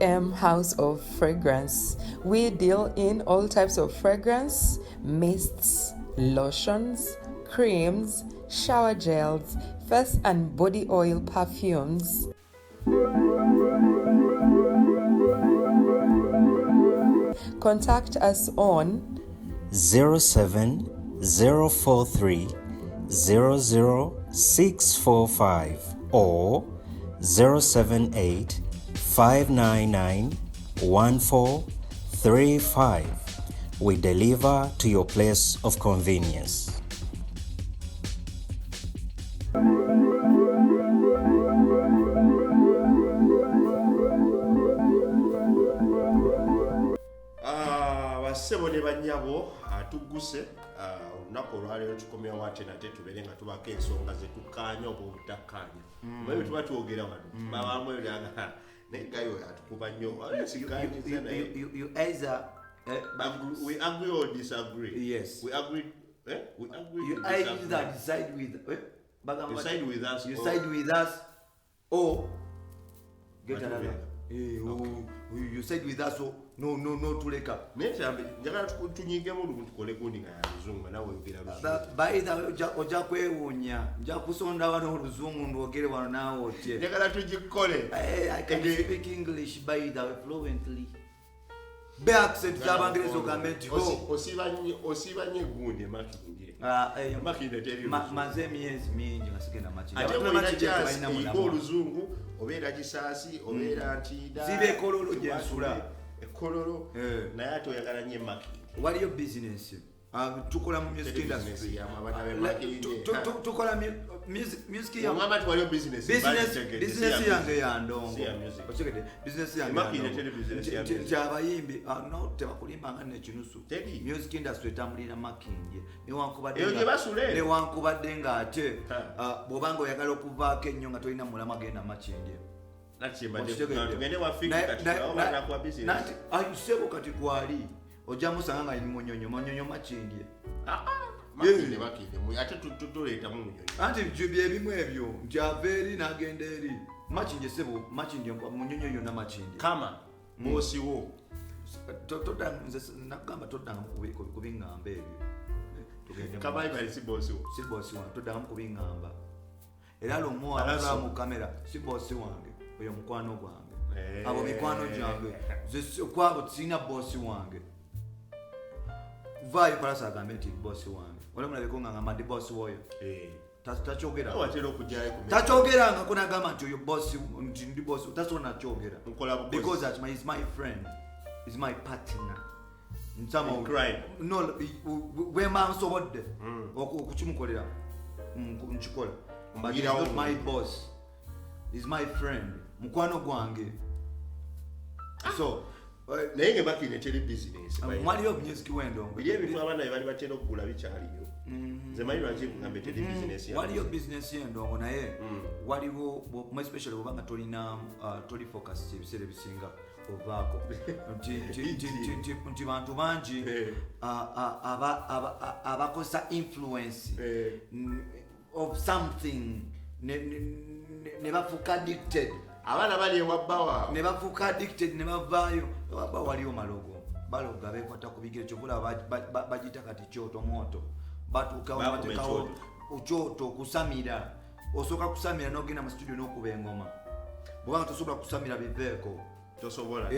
AM House of Fragrance. We deal in all types of fragrance, mists, lotions, creams, shower gels, face and body oil perfumes. Contact us on 07043 00645 or 078 599 1435. We deliver to your place of convenience. Ah, bassebo ne bannyabo, ah, tugguse, ah, olunaku olwaleero tukomyewo ate nate tubeere nga tubako ensonga zetukkaanya oba obutakkaanya. Oba bye tuba twogera wano babaamu ebyaga naye gayo atukuba nnyo. Sikkaanyiza naye. You either We agree or disagree. Yes. We agree, eh? We agree you to either disagree. decide with bagamba You side with us you or- side with us or get But another. You side with us or no, no, no, tuleka. Naye njagala tunyigemu lumu tukole gundi nga ya luzungu nga nawe oyogera luzungu. By the way, ojja kwewuunya, nja kusonda wano oluzungu ndwogere wano naawe otye. Njagala tugikole. I can speak English, by the way, fluently. Be accent z'Abangereza ogambe nti ho. Osiiba nnyo eggundi emakindye. Ah, Makindye teri luzungu. Maze emyezi mingi nga sigenda Makindye. Ate Abantu bw'olina Makindye chance tebalina eyiko mulamwa. oluzungu, obeera Kisaasi, obeera Ntinda. Ziba ekololo gye nsula. Ekololo. Eh. Naye ate oyagala nnyo emakindye. Waliyo business. Ah, tukola mu music Teri industry. business ya abaana b'e Makindye. Tukola music ya Ogamba nti waliyo business, bagitegedde, business si ya yange music. ya ndongo. Si ya music. Okitegedde? Business yange ya Emakindye ndongo. teri business ya music. Nti abayimbi, no, tebakulimbanga n'ekinusu. Teri. Music industry etambulira Makindye. Eyo gye basula eyo. Newankubadde ng'ate, Ha. bw'obanga oyagala okuvaako ennyo nga tolina mulamwa, genda Makindye. Nati kyembadde Okitegedde? kugamba, tugende wa Fiki kati tulabe banakuwa business. Sebo kati kwali ojja musanga nga Munyonyo, Munyonyo Makindye. Ah, ah, Makindye, Makindye, ate tuleetamu Munyonyo. Anti bye byebimu ebyo nti ava eri n'agenda eri. Makindye sebo, Makindye, Munyonyo yonna Makindye. Kama, boosi wo. Nze nakugamba toddangamu kubiŋŋamba ebyo. Tugende mu Kama maaso. ibali si boosi wo. Si boosi wange, toddangamu kubiŋŋamba. Era lumu Alaso. akola mu kamera, si boosi wange, oyo mukwano gwange. Eh. Abo mikwano gyange. Nze kwabo sirina boosi wange. Vaayo Palasa agambe nti boosi wange. Wali omulabeko nga ngamba ndi boosi w'oyo. Eh. Takyogera. Nawe watera okugyayo ku meza. Takyogerangako n'agamba nti oyo boosi, nti ndi boosi, tasobola nakyogera. Nkola bukozi. Because akimanyi, is my friend, is my partner. Nsama In crime. No, bwe mba nsobodde okukimukolera, nkikola. But he's Mbagirawo not my mu- boss. He's my friend. Mukwano gwange. So, Naye nga Makindye teri business, by the way. Mwaliyo music w'endongo. Biri ebintu abaana bye bali batera okugula bikyaliyo. Nze manyi lwaki ngambe teri business ya Waliyo music. business y'endongo naye waliwo especially bw'oba nga tolina, toli focus ebiseera ebisinga ovaako. Nti bantu bangi, abakozesa influence of something ne bafuuka addicted. Abaana bali ewa bba waabwe. Ne bafuuka addicted ne bavaayo. Ewa bba waliyo malogo. Baloga beekwata ku bigere, kyova olaba bagiyita kati kyoto mwoto. Batuukawo ne Bakuma bateekawo ekyoto. kyoto okusamira. Osooka kusamira n'ogenda mu studio n'okuba engoma. Bw'oba nga tosobola kusamira biveeko. Tosobola.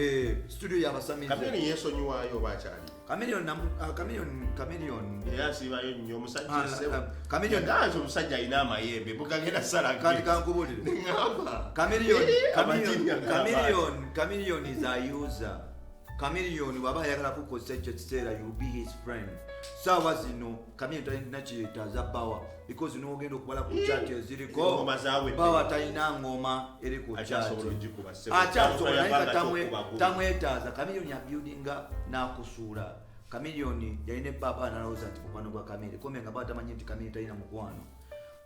Studio y'abasamize. Chameleone yeesonyiwaayo oba akyali? Chameleone Chameleone, Chameleone. Era asiibayo nnyo omusajja ssebo. Chameleone. Yagamba nti omusajja alina amayembe, mugagenda sala Kati gate. kankubuulire. Ngamba. Chameleone, amajini agamba. Chameleone, Chameleone is a user. Chameleone bw'aba ayagala kukozesa ekyo ekiseera, you be his friend. Saawa zino Chameleone talina kyetaaza Bawa, because n'ogenda okubala ku chat eziriko, Engoma zaawedde. Bawa talina ngoma eri ku chat. Akyasobola ogikuba, ssebo. Akyasobola, naye nga Yabanga ky'okuba gumu. tamwetaaza. Chameleone abuildinga n'akusuula. Chameleone yalina ebbaaba n'alowooza nti mukwano gwa Chameleone. Kumbe nga baba tamanyi nti Chameleone talina mukwano.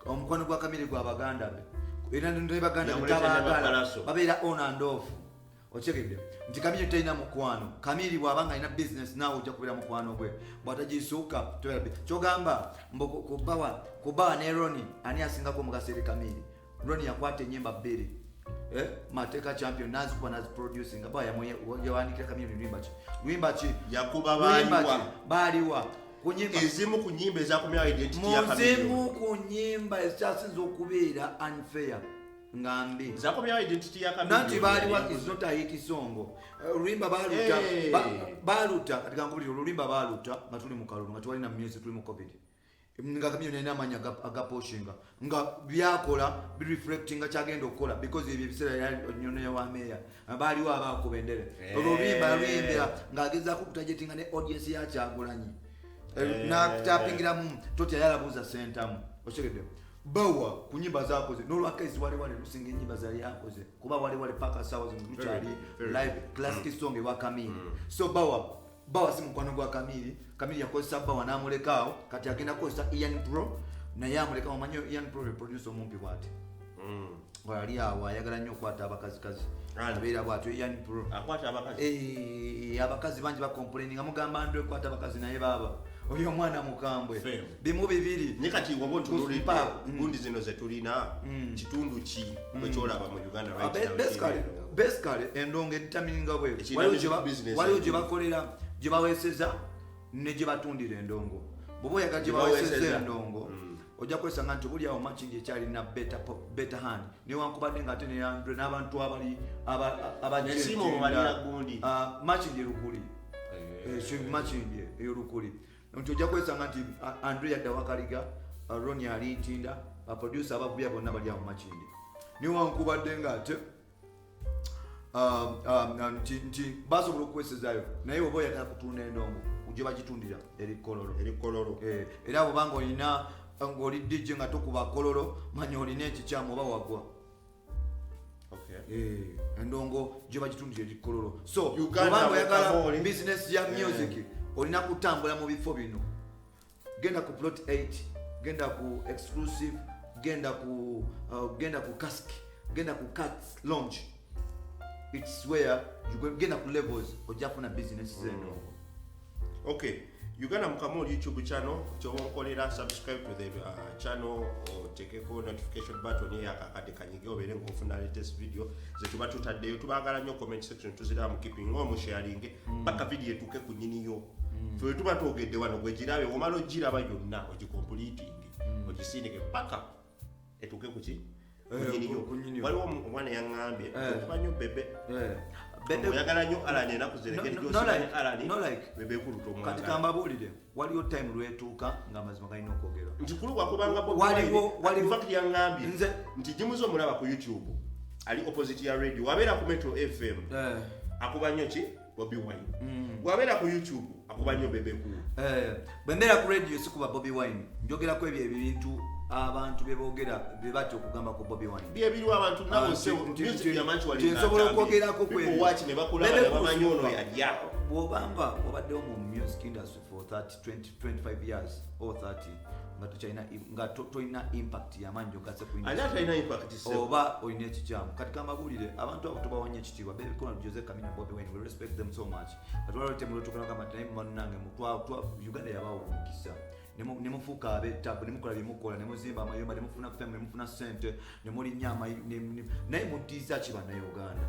Omukwano gwa Chameleone gwa baganda be. Era ne baganda be Yamuleeta ne tabaagala. Bapalaso. Babeera on and off. Okitegedde nti Chameleone talina mukwano. Chameleone bw'aba nga alina business naawe ojja kubeera mukwano gwe. Bw'atagisuuka, tobeera ky'ogamba mbu ku Bawa ne Ronnie, ani asingako omugaso eri Chameleone? Ronnie yakwata ennyimba bbiri. Mateeka Champion nazikuba, naziproducinga. Ba yawandikira Kamiliyoni luyimba ki? Luyimba ki? Yakuba. Luyimba ki? Baaliwa. Baaliwa ku nyimba. Ezimu ku nyimba ezakomyawo identity ya Muzimu Chameleone. ku nyimba ezikyasinza okubeera unfair nga mbi. Zakomyawo identity ya Chameleone. Nanti Baaliwa is not a hit song. Oluyimba baluta. Hey. Baluta, kati kankubulire, oluyimba baluta nga tuli mu kalulu, nga twalina music, tuli mu COVID, nga Kamiliyoni alina amaanyi agaposhinga, nga byakola bireflectinga kyagenda okukola, because ebyo ebiseera nyonoya wa meya baaliwo abakuba endere. Olwo oluyimba yaluyimbira ng'agezaako okutargetinga ne audience ya Kyagulanyi. Natapingiramu totya yalabuuza Sentamu. Okitegedde? Bawa ku nyimba zakoze n'olwakezi Walewale lusinga enyimba zali akoze, kuba Walewale paka sawa zino lukyali Very live classic song ewa Kamili. So Bawa si mukwano gwa Kamili. Kamili yakozesa Bawa n'amulekaawo, kati agenda kukozesa Ian Pro naye amuleka. Omanyi Ian Pro producer omumpi bwati, ali awo ayagala nnyo okukwata abakazikazi. Ani? Abeera bwatyo Ian Pro. Akwata abakazi. Abakazi bangi bacomplaininga, mugamba ndo ekwata abakazi, naye baaba oyo omwana mukambwe. Fame. Bimu bibiri. Naye kati woba otunuulidde Mpa. gundi zino zetulina, kitundu ki ekyolaba mu Uganda Ah, right now? Basically endongo edetermininga bwe Ekirina waliwo music business waliwo idea. gye bakolera, gye baweeseza ne gye batundira endongo. Bw'oba oyagala gye Gye baweeseza baweeseza. endongo, ojja kwesanga nti buli awo Makindye ekyalina better hand, newankubadde nga ate ne Andre n'abantu abali Nesiima omubalira gundi. Ah, Makindye Lukuli. Si Makindye eyo Lukuli, nti ojja kwesanga nti Andre yadda Wakaliga, Roni ali Ntinda, baproducer abavubya bonna bali awo Makindye, newankubadde nga ate nti basobola okukwesezaayo, naye oba oyagala kutunda endongo, gye bagitundira eri Kololo. Eri Kololo. Era bwobanga olina ng'oli DJ nga tokuba Kololo, manya olina ekikyamu oba wagwa. Endongo gye bagitundira eri Kololo. So Uganda obanga oyagala Kamoli. business ya music, olina kutambula mu bifo bino: genda ku Plot 8, genda ku Exclusive, genda ku Cask, genda ku Cats Lounge. It's where you go, genda ku Levels, ojja kufuna business z'endongo. Okay, Uganda Mukamoli YouTube channel, kyoba onkolera, subscribe to the channel, otekeko notification button eyakakadde kanyige, obeere ngaofuna latest video zetuba tutaddeyo. Tubaagala nnyo. Comment section tuziraba, mu keeping omusharinge paka video etuuke ku nyiniyo. Fe bwe tuba twogedde wano, gwegirabe omala ogiraba yonna, ogicompleting, ogisindike paka etuuke kuki? Eh, Kunyiniyo. ku nyiniyo. Waliwo omwana yaŋŋambye okuba nnyo Bebe. Bebe. Oyagala nnyo Alan enaku zino. No, no, Alan. no like. Bebe kuluta Kati omwagala. Kambabuulire, waliwo time lwetuuka ng'amazima galina okwogerwa. Nti kulu wakubanga. Waliwo- Yaŋŋambye nti jimuze omulaba ku YouTube, ali opposite ya radio, wabeera ku Metro FM akuba nnyo ki? Bobi Wine. Wabeera ku YouTube akuba nnyo Bebe Cool. Bwe mbeera ku radio sikuba Bobi Wine, njogerako ebyo ebintu abantu bye boogera, bye batya okugamba ku Bobi Wine. Byebiriwo abantu Ah, nawe. Nti nsobola okwogerako ku ebyo. Waki ne bakulaba Bebe ne bamanyi Cool ono yalya. Bw'obanga obaddewo mu music industry for 30, 20, 25 years or 30, nga tokyalina, nga tolina impact yamaanyi gyogase ku Ani industry, atalina impact, ssebo? Oba olina ekikyamu. Kati kambabuulire, abantu abo tubawonye ekitiibwa. Bebe Cool, Jose Chameleone, Bobi Wine, we respect them so much. Kati waliwo temulwetukanagamba nti naye munnange Uganda yabawa omukisa ne mufuuka ab'ettabu, ne mukola byemukola, ne muzimba amayumba, ne mufuna fame, ne mufuna sente, ne mulinnya naye muddiza ki Bannayuganda?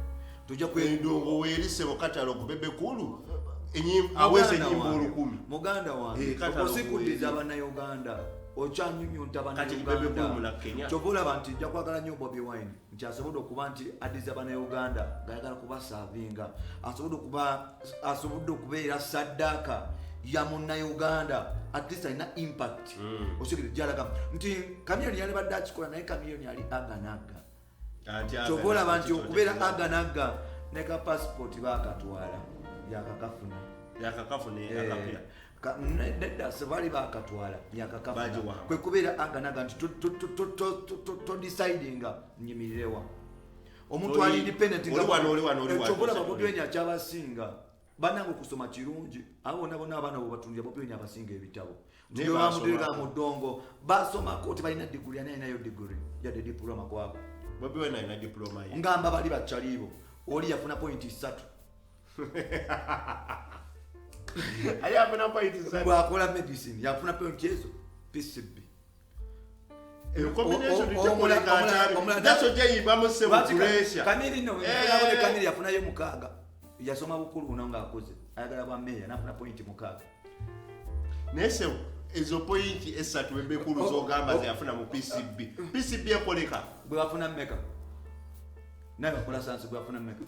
Tujja Endongo weeri, ssebo, catalogue. Bebe Cool aweza Muganda enyimba wange, 1000. Muganda wange, Eh, catalogue osikuddiza weeri. Bannayuganda, okyanyunyunta. Kati Bebe Cool muna Kenya. Kyova olaba nti nja kwagala nnyo Bobi Wine, nti asobodde okuba nti addiza Bannayuganda ng'ayagala kubaservinga, asobodde okuba, asobodde okubeera saddaaka ya Munnayuganda. At least alina impact. Osigere gyalaga nti Kamiliyoni yalibadde akikola, naye Kamiliyoni ali aganaga. Kyova olaba nti okubeera aganaga ne ka passport bakatwala, yakakafuna. Yakakafuna akapya. Nedda, sebaali bakatwala, yakakafuna. Bagiwamba. Kwe kubeera aganaga nti todecidinga nyimirirewa omuntu ali independent. Oli wano, oli wano, oli wano. Kyova olaba Bobi Wine akyabasinga. Bannange, okusoma kirungi. Abo bonna bonna abaana bwebatundira, Bobi Wine abasinga ebitabo. Naye Bamutereka basomako. mu ddongo, basomako, tebalina diguri. Ani alinayo diguri yadde diploma kwabo? Bobi Wine alina diploma ye. Ngamba bali bakyalibo, oli yafuna point 3. Ali afuna point 3. Bwakola medicine yafuna point ezo, PCB. Eyo combination O- o- tekoleka omulala- atali. omulala- That's ojayimbamu ssebo Lwaki pressure. Kamiri no, Eh. Kamiri yafunayo 6. Yasoma bukulu buno ng'akuze. Ayagala bwa meeya n'afuna pointi 6. Naye ssebo ezo pointi 3 Bebe Cool z'ogamba ze yafuna mu PCB. PCB ekoleka. Bwe bafuna mmeka? Naye bakola sansi bwe bafuna mmeka?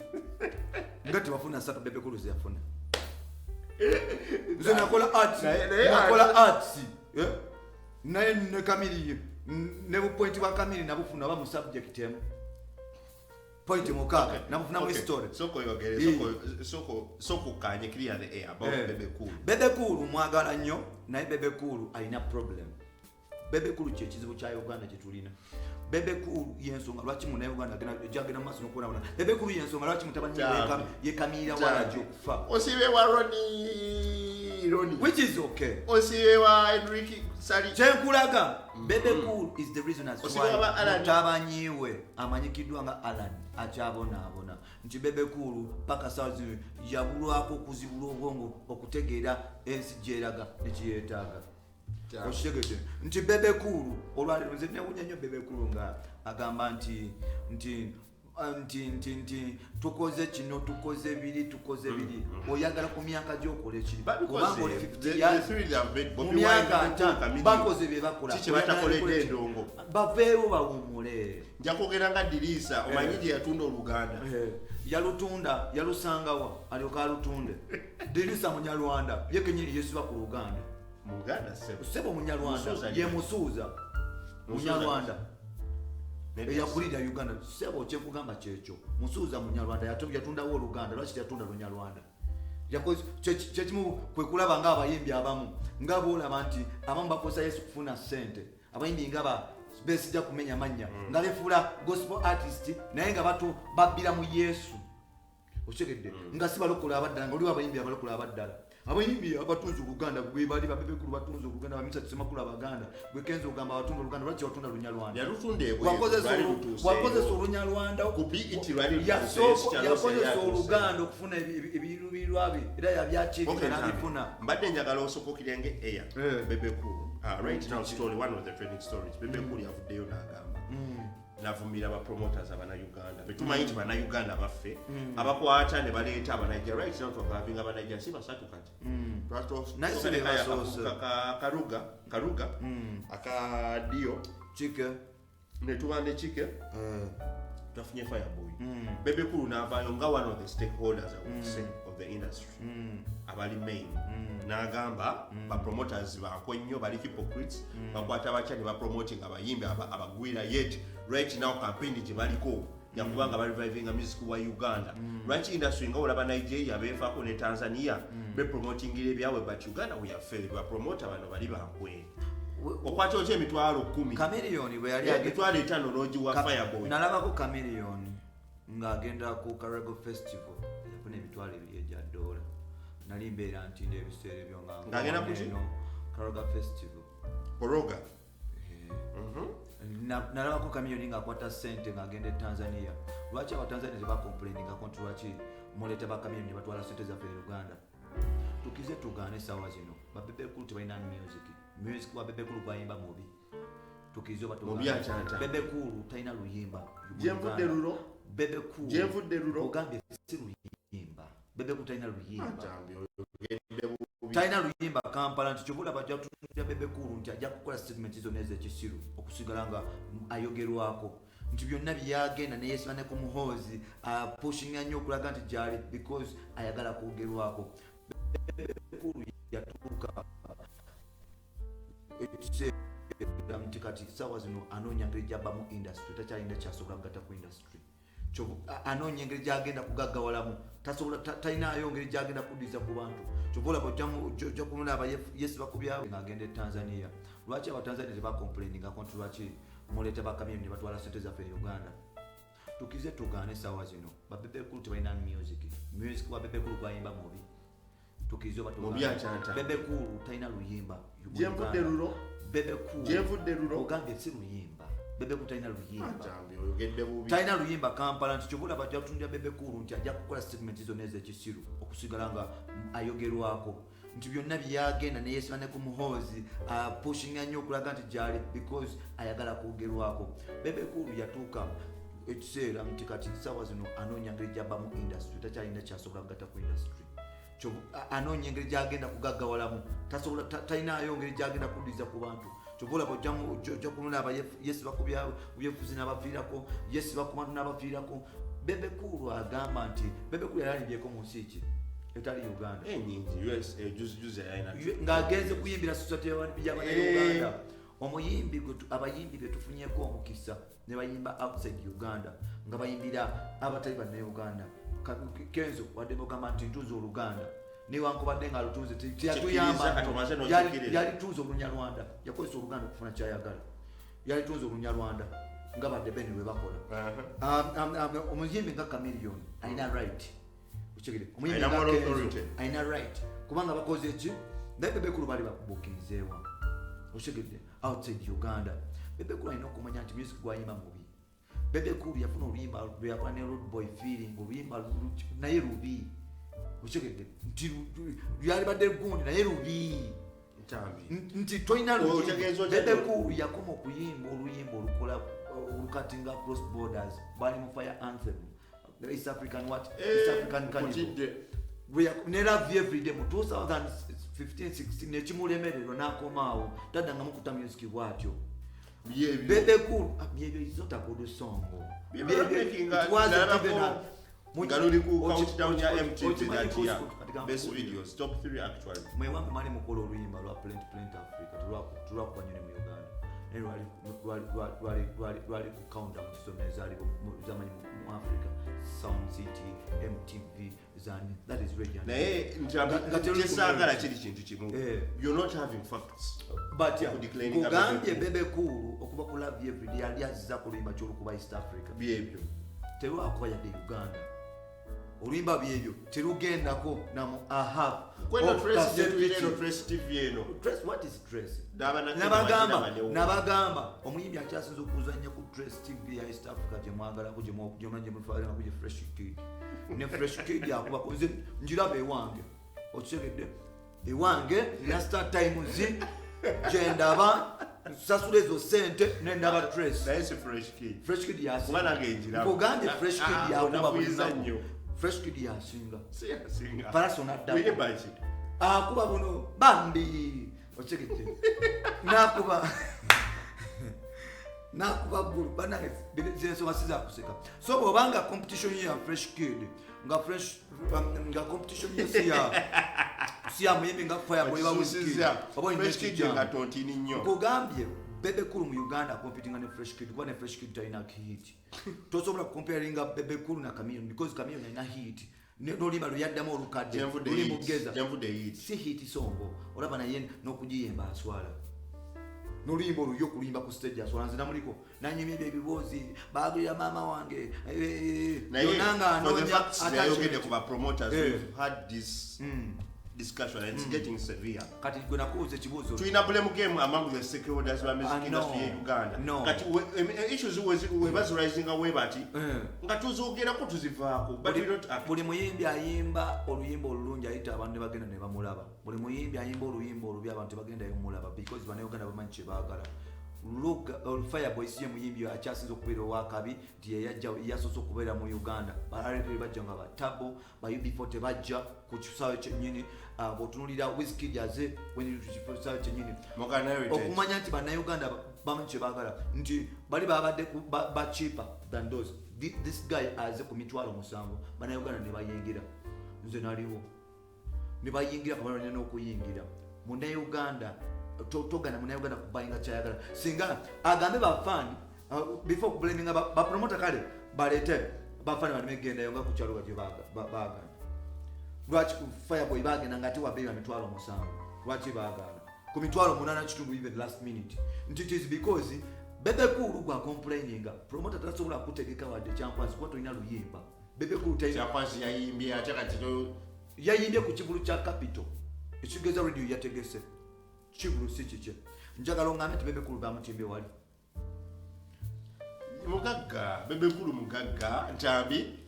Nga tebafuna 3 Bebe Cool ze yafuna. Nze nakola arts, Naye- nakola arts. Eh? Naye ne Kamiri ye, ne bu point bwa Kamiri nabufuna oba mu subject emu. Point 6 nabufuna mu history. Soko yogere, Eh. soko kanye clear the air about Eh. Bebe Cool. Bebe Cool mwagala nnyo, naye Bebe Cool alina problem. Bebe Cool kye kizibu kya Uganda kye tulina. Bebe Cool y'ensonga lwaki munnayuganda gyagenda mu maaso n'okubonaabona. Bebe Cool y'ensonga lwaki mutabani we Kyambi. yekamiira Kyambi. walaji okufa. Osibe wa Ronnie, Ronnie. Which is okay. Osibe wa Enrique Sali. Kyenkulaga, Bebe Cool is the reason as Osibe why wa Alan. mutabani we amanyikiddwa nga Alan akyabonaabona. Nti Bebe Cool paka ssaawa zino yabulwako okuzibula obwongo okutegeera ensi gy'eraga ne kyeyeetaaga. Kyambi. Okitegedde nti Bebe Cool olwaleero nze newunya nnyo Bebe Cool nga agamba nti tukoze kino, tukoze biri, tukoze biri. Oyagala ku myaka gy'okola ekiri. Babikoze. Kubanga oli 50 The years. three that have made Mu Bobi Wine, myaka Bebe Cool, 5 Chameleone. bakoze bye bakola. Kiki batakoledde Oyagala endongo? Baveewo bawummule. Nja kwogera nga Dirisa, omanyi gye yatunda Oluganda. Yalutunda, yalusangawa, alyoka alutunde. Dirisa Munyarwanda, ye kennyini yeesiba ku Luganda. Muganda ssebo. Ssebo Munyarwanda, Musuuza ye nnyo. Musuuza. Musuuza Munyarwanda. Nedda. Eyakulira Uganda. Ssebo kyekugamba kyekyo. Musuuza Munyarwanda, yatundawo Oluganda, lwaki teyatunda Lunyarwanda? Kyekimu kwe kulaba ng'abayimbi abamu, nga bw'olaba nti abamu bakozesa Yesu kufuna ssente. Abayimbi nga beesijja kumenya mannya, nga beefuula gospel artist, naye nga babbira mu Yesu. Okitegedde? Nga si balokola abaddala, nga waliwo abayimbi abalokola abaddala. Abayimbi abatunze Oluganda bwe bali ba Bebe Cool batunze Oluganda, ba Mr. Ssemakula Abaganda. Gwe Kenzo ogamba abatunda Oluganda, lwaki watunda Lunyarwanda? Yalutunda ebweru, lwali lutuuseeyo. Wakozesa Olunyarwanda Ku BET lwali lutuuseeyo, si kyalo Yakozesa yali atuuseeyo. Oluganda okufuna ebiruubirirwa bye, era yabyakirika Okay, n'abifuna. Ntambi. Mbadde njagala osookookirenge air. Eh. Bebe Cool. Right now story, one of the trending stories. Bebe Cool yavuddeyo n'agamba. Navumira ba promoters abannayuganda. Betumanyi nti bannayuganda baffe abakwata ne baleeta Abanigeria. Right now twakavinga Abanigeria si basatu kati. Naye si be basoose. Karuga, aka Dio, Chike. ne tuba ne Chike. Twafunye Fireboy. Bebe Cool n'avaayo nga one of the stakeholders, I would say, of the industry. Abali main. N'agamba ba promoters bankwe nnyo, bali hypocrites, bakwata batya ne bapromoting abayimbi abagwira, yet right now campaign gye baliko yakubanga ba reviving music wa Uganda. Lwaki industry nga olaba Nigeria beefaako ne Tanzania bepromotingira ebyabwe, but Uganda we have failed. Ba promoter bano bali bankwe. Okwata otya emitwalo 10? Chameleone bwe yali agenda Emitwalo 5 n'ogiwa Fireboy. Nalabako Chameleone ng'agenda ku Karago Festival, yafuna emitwalo ebiri egya dola. Nali mbeera ntinda ebiseera ebyo nga Ng'agenda ku ki? eno Karaga Festival. Koroga. Nalabako Chameleone ng'akwata ssente ng'agenda e Tanzania. Lwaki Abatanzania tebacomplainingako nti lwaki muleeta ba Chameleone ne batwala ssente zaffe e Uganda? Tukize tugaane essaawa zino, ba Bebe Cool tebalina music. Music wa Bebe Cool gwayimba mubi. Tukize oba Mubi tugaane. akyanta. Bebe Cool talina luyimba mu Gye nvudde Uganda. lulo. Bebe Cool. Gye nvudde lulo. Ogambye si luyimba. Bebe Cool talina luyimba. Ntambi, oyogedde bubi. Talina luyimba Kampala nti kyova olaba ajja kutunuulira Bebe Cool nti ajja kukola statement zonna ez'ekisiru okusigala nga ayogerwako. Nti byonna byagenda ne yeesiba ne ku Muhoozi, apushinga nnyo okulaga nti gy'ali because ayagala kwogerwako. Bebe Cool yatuuka ekiseera nti kati ssaawa zino anoonya ngeri gy'abbamu industry, takyalina kyasobola kugatta ku industry. Anoonya engeri gy'agenda kugaggawalamu, tasobola, talinayo ngeri gy'agenda kuddiza ku bantu. Kyova olaba ojja kumulaba yeesiba ku byabwe ng'agenda e Tanzania. Lwaki Abatanzania tebacomplainingako nti lwaki muleeta ba Chameleone ne batwala ssente zaffe e Uganda? Tukize tugaane essaawa zino, ba Bebe Cool tebalina music. Music wa Bebe Cool gwayimba mubi. Tukize oba tugaane. Mubi akyanta. Bebe Cool talina luyimba mu Gye nvudde Uganda. lulo. Bebe Cool. Gye nvudde lulo. Ogambye si luyimba. Bebe Cool talina luyimba. Ntambi, oyogedde bubi. Talina luyimba Kampala nti kyova olaba ajja kutunuulira Bebe Cool nti ajja kukola statement zonna ez'ekisiru okusigala nga ayogerwako. Nti byonna byagenda neyesiba ne ku Muhoozi, apushinga nnyo okulaga nti gyali because ayagala kwogerwako. Bebe Cool yatuuka ekiseera nti kati saawa zino anoonya ngeri gyabba mu industry, takyalina kyasobola kugatta ku industry. Anoonya engeri gyagenda kugaggawalamu, tasobola, talinayo ngeri gyagenda kuddiza ku bantu. Kyova olaba ojja kumulaba yesiba ku byefuzi n'abafiirako, yesiba ku bantu n'abafiirako. Bebe Cool agamba nti Bebe Cool yali alimbyeko mu nsi ki etali Uganda? Enyingi, USA juzi juzi yalina. Ng'agenze kuyimbira society y'Abannayuganda. Omuyimbi abayimbi be tufunyeko omukisa ne bayimba outside Uganda nga bayimbira abatali Bannayuganda. Kenzo, wadde bogamba nti ntunze Oluganda, newankubadde nga alutunze, teyatuyamba. Kikiriza, kati omaze n'okikiriza. Yalitunze Olunyarwanda, yakozesa Oluganda okufuna kyayagala. Yalitunze Olunyarwanda nga badde beni lwe bakola. Omuyimbi nga Chameleone alina right. Okigere? Omuyimbi Alina nga moral Kenzo authority. alina right kubanga bakoze eki? Naye Bebe Cool bali bakubukinzeewa, okitegedde, outside Uganda. Bebe Cool alina okumanya nti music gwayimba mubi. Bebe Cool yafuna oluyimba lwe yakola ne Road Boy Feeling, oluyimba naye lubi, okitegedde, nti lyalibadde gundi naye lubi. Ntambi. Nti tolina. Otegeeza otya? Bebe Cool yakoma okuyimba oluyimba olukola olukatinga cross borders, bali mu Fire Anthem, the East African what, East African Carnival. Nkutidde. Ne Love Everyday mu 2015-16 nekimulemererwa n'akomaawo taddangamu kuta music bw'atyo. Byebyo. Bebe Cool, ah, byebyo is not a good song. Byebyo Byebyo, making it wasn't nalabako even nga luli ku countdown ya MTV okimanyi that year. Best videos top 3 actually. Mwewange mwali mukola oluyimba lwa Plenty Plenty Africa, tulwakuba nnyo ne mu Uganda, naye lwali ku countdown zonna ezaali zamanyi mu Africa, Sound City, MTV, zani, that is radio. Naye Nga teri kyesaagala ku kiri kintu kimu. Eh. You're not having facts But yeah, okudeclaringa kugambye Bebe Cool. Bebe Cool okuva ku Love Everyday yali azza ku luyimba kyolukuba East Africa. Byebyo. Terwakuba yadde Uganda. Oluyimba byebyo terugendako namu ahaf. Kweno Trace gyetulina eno, Trace TV eno. Trace, what is Trace? Daba na Nabagamba, Kenya bagiraba. nabagamba omuyimbi akyasinza okuzanya ku Trace TV ya East Africa gye mwagalako, gyemwa gyemufaanako gye Fresh Kid. Ne Fresh Kid akuba nze njiraba ewange, okitegedde, ewange nina Star Times gyendaba, sasula ezo sente nendaba Trace. Naye si Fresh Kid. Fresh Kid yasinga. Kuba nange njiraba. Nkugambye Fresh Kid Ah, yakuba buli onafuyiza lunaku. nnyo. Fresh Kid yasinga. Si yasinga. Palaso n'addako. Buyimba ki? Akuba buno bambi, okitegedde, nakuba gulu. Banange, zensonga si zakuseka. So bwobanga competition ye ya Fresh Kid, nga Fresh nga competition ye si ya muyimbi nga Fireboy oba Wizkid, Okisuusiza. oba olina Fresh Kid ekijambo. nga tontini nnyo. Nkugambye Bebe Cool mu Uganda competinga ne Fresh Kid, kuba ne Fresh Kid talina hit. Tosobola kucomparinga Bebe Cool na Chameleone because Chameleone alina hit. N'oluyimba lwe yaddamu olukadde Gyenvudde luli hit. mugeza. Gyenvudde hit. Si hit song, olaba naye n'okugiyemba aswala, n'oluyimba olwo ye okuluyimba ku stage aswala. Nze namuliko nanyumya ebyo ebiboozi bagulira maama wange, Naye byonna nga for the anoonya facts yayogedde ku attachment. ba promoters, we've had this discussion and it's getting severe. Kati gwe nakubuuza ekibuuzo. Tulina blame game among the stakeholders ba music Ah, no. industry ye Uganda. No. Kati issues we bazirisinga we bati Eh. nga tuzoogerako tuzivaako, but we don't act. Buli muyimbi ayimba oluyimba olulungi ayita abantu ne bagenda ne bamulaba. Buli muyimbi ayimba oluyimba olubi abantu tebagendayo mulaba because Bannayuganda bamanyi kye baagala. Fireboy si ye muyimbi akyasinza okubeera owakabi nti yeyajja yasoose okubeera mu Uganda. Ba bajja nga batabo ba UB4 tebajja ku kisaawe kyennyini. Ah, bw'otunuulira Wizkid aze ku kisaawe kyennyini. Morgan Heritage. Okumanya nti Bannayuganda bamanyi kye baagala nti bali babadde ba cheaper than those. This guy aze ku 70,000, Bannayuganda ne bayingira. Nze naliwo ne bayingira kabalanya n'okuyingira. Munnayuganda togana Munnayuganda kubayinga kyayagala. Singa agambe bafaani before kublaminga bapromota, kale baleete bafaani baleme gendayo nga ku kyalo batyo baagana. Lwaki ku Fireboy bagenda nga ate wabeeyi ba 70,000? Lwaki baagaana ku 8,500 even last minute? Nti it is because Bebe Cool gwa complaininga promoter tasobola kutegeka wadde Kyankwanzi kuba tolina luyimba. Bebe Cool talina. Kyankwanzi yayimbye ate kati Yayimbye ku kivulu kya Capital ekigeza radio yategese kivulu si kikye. Njagala ongambe nti Bebe Cool bamutimbye wali. Mugagga, Bebe Cool mugagga, Ntambi.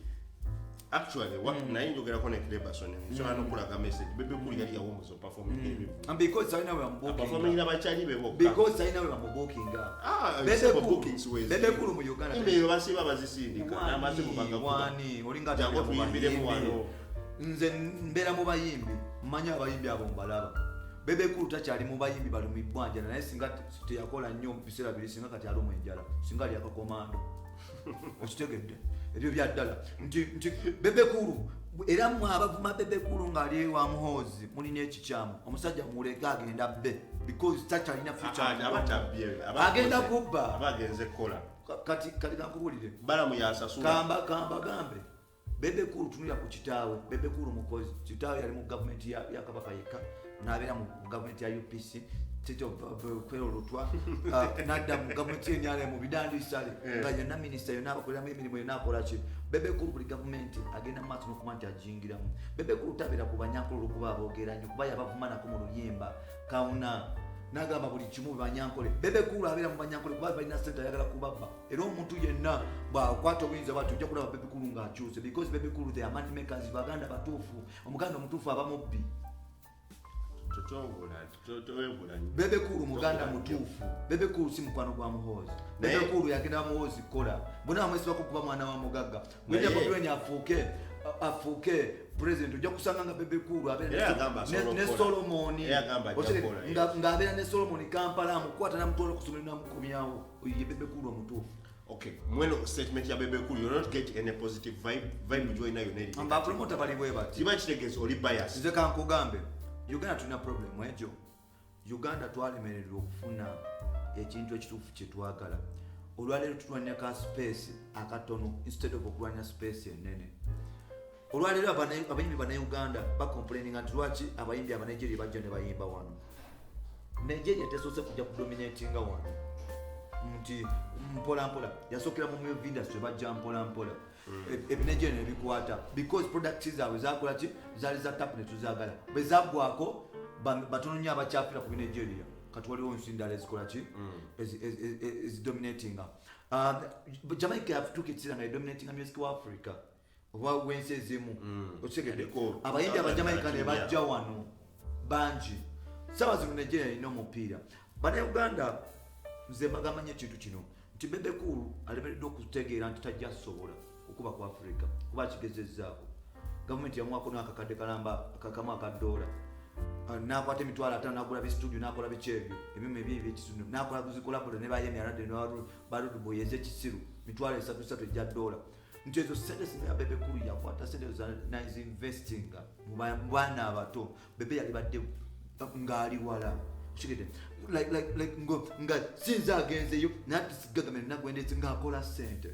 Actually, naye njogerako ne Cleberson, nsobola n'okulaga message. Bebe Cool yali yawumuza performing ebivu. And because talina we bamubukinga. Performing abakyali be bokka. Because talina we bamubukinga. Ah, Bebe sebo Cool- bookings wezi. Bebe Cool mu Uganda. Email basiba bazisindika n'amasimu bagakuba. Wani, olinga Jangu atabira mu tuyimbiremu bayimbi. wano. Nze mbeera mu bayimbi, mmanyi abayimbi abo mbalaba. Bebe Cool takyali mu bayimbi bali mu bbwanjala, naye singa teyakola nnyo mu biseera biri, singa kati ali mu enjala, singa ali akakomando. Okitegedde? Ebyo bya ddala. Nti Bebe Cool, era mmwe abavuma Bebe Cool ng'ali wa Muhoozi, mulina ekikyamu. Omusajja muleke agenda bbe, because takyalina future. Ah, abatabbye. Agenda kubba. Aba agenze kukola. Kati kankubuulire. Balamu yasasula. Kamba gambe. Bebe Cool tunulira ku kitaawe. Bebe Cool mukozi. Kitaawe yali mu gavumenti ya Kabaka yekka, n'abeera mu gavumenti ya UPC, Tito Kwero Lutwa, n'adda mu gavumenti y'ennyala mu Bidandi Sale, nga yenna minisita yonna abakoleramu emirimu yonna akola ki. Bebe Cool buli gavumenti agenda mu maaso n'okuba nti agiyingiramu. Bebe Cool tabeera ku banyankole olw'okuba aboogera nnyo, kuba yabavumanako mu luyimba Kawuna. N'agamba buli kimu banyankole. Bebe Cool abeera mu banyankole kuba balina ssente ayagala kubabba. Era omuntu yenna bw'akwata obuyinza bw'ati ojja kulaba Bebe Cool ng'akyuse, because Bebe Cool they are money makers, Baganda batuufu. Omuganda omutuufu aba mubbi. Totowebula nnyo. Bebe Cool muganda mutuufu. Bebe Cool si mukwano gwa Muhoozi. Bebe Cool yagenda Muhoozi kukola. Bonna bamwesibako kuba mwana wa mugagga. Mwenda Bobi Wine afuuke president, ojja kusanga nga Bebe Cool abeera Era agamba asobola ne okukola. Solomon. Era agamba ajja Okyere, kukola, yes. ng'abeera ne Solomon Kampala, amukwata n'amutwala ku ssomero n'amukomyawo. Oyo ye Bebe Cool omutuufu. Okay, mweno statement ya Bebe Cool, you're not getting any positive vibe join nayo neri. Amba promoter bali bwe bati. Kiba kitegeeza oli bias. Nze kankugambe, Uganda tulina problem egyo. Uganda twalemererwa okufuna ekintu ekituufu kye twagala. Olwaleero tulwanira ka space akatono instead of okulwanira space ennene. Olwaleero abayimbi bannayuganda bacomplaininga nti lwaki abayimbi Abanigeria bajja ne bayimba wano. Nigeria tesoose kujja kudominatinga wano. Nti mpola mpola yasookera mu movie industry bajja mpola mpola. Ebinigeria ne bikwata because products zaabwe zakola ki? Zaali za tap ne tuzaagala. Bwe zaggwako, batono nnyo abakyafira ku Nigeria. Kati waliwo ensi endala ezikola ki? Ezidominatinga. Jamaica yatuuka ekiseera nga edominatinga music wa Africa oba w'ensi ezimu. Okitegedde? Yaliko Abayimbi Abajamaica ne Nigeria. bajja wano bangi. Ssaawa zino Nigeria erina omupiira. Bannayuganda nze mbagamba nnyo ekintu kino nti Bebe Cool alemereddwa okutegeera nti tajja kusobola okuba ku Africa kuba akigezezzaako. Gavumenti yamuwaako n'akakadde kalamba kakamu aka ddoola. N'akwata emitwalo ataano n'agula bi studio n'akola biki ebyo ebyuma ebibi ebyekisiru n'akola zikolabula ne ba Yemi Alade ne ba Rude Boy ez'ekisiru mitwalo esatu esatu egya ddoola. Nti ezo ssente singa ya Bebe Cool yakwata ssente ezo n'azinvestinga mu baana abato, Bebe yalibadde ng'ali wala. Okitegedde? Nga sinza agenzeeyo, naye ate sigagamba nagwendetse ng'akola ssente.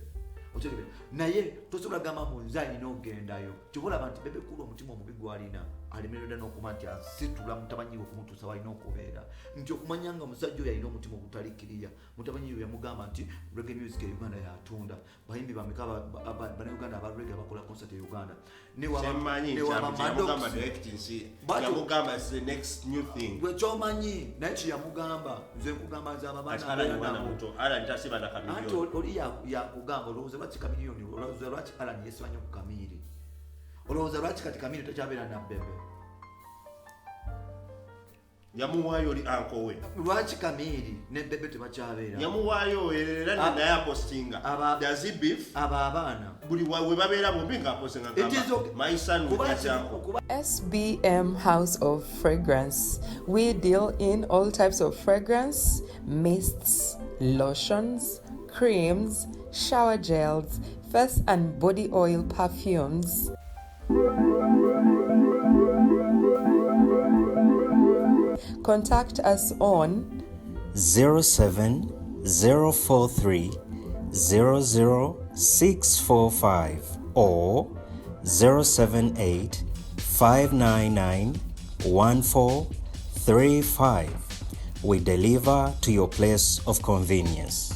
Okitegedde? Naye tosobola kugamba mbu nze alina okugendayo. Ky'oba olaba nti Bebe Cool omutima omubi gw'alina, alemereddwa n'okuba nti asitula mutabani we okumutuusa w'alina okubeera. Nti okumanya nga omusajja oyo alina omutima ogutalikiriya, mutabani we yamugamba nti reggae music e Uganda yatunda. Bayimbi bameka bannayuganda aba reggae abakola concert e Uganda? Ne Kyemmanyi ne waba nti yamugamba Maddox. direct nsi, Bw'atyo- yamugamba it's the next new thing. Gwe ky'omanyi, naye kye yamugamba, nze nkugamba nze abo abaana Kati Alan abeera mwana nabo. muto, Alan tasiba na Anti Chameleone. oli yakugamba, olowooza lwaki Chameleone, olowooza lwaki Alan yeesiba nnyo ku Chameleone? Olowooza lwaki kati Chameleone takyabeera na Bebe? Yamuwaayo oli uncle we. Lwaki Chameleone ne Bebe tebakyabeera? Yamuwaayo era naye apostinga. Does he beef? Abo abaana. Buli we babeera bombi ng'apostinga It is agamba, okay. My son with Kuba that ki- uncle. kuba SBM House of Fragrance. We deal in all types of fragrance, mists, lotions, creams, shower gels, face and body oil perfumes. Contact us on 07043 00645 or 078 599 1435. We deliver to your place of convenience.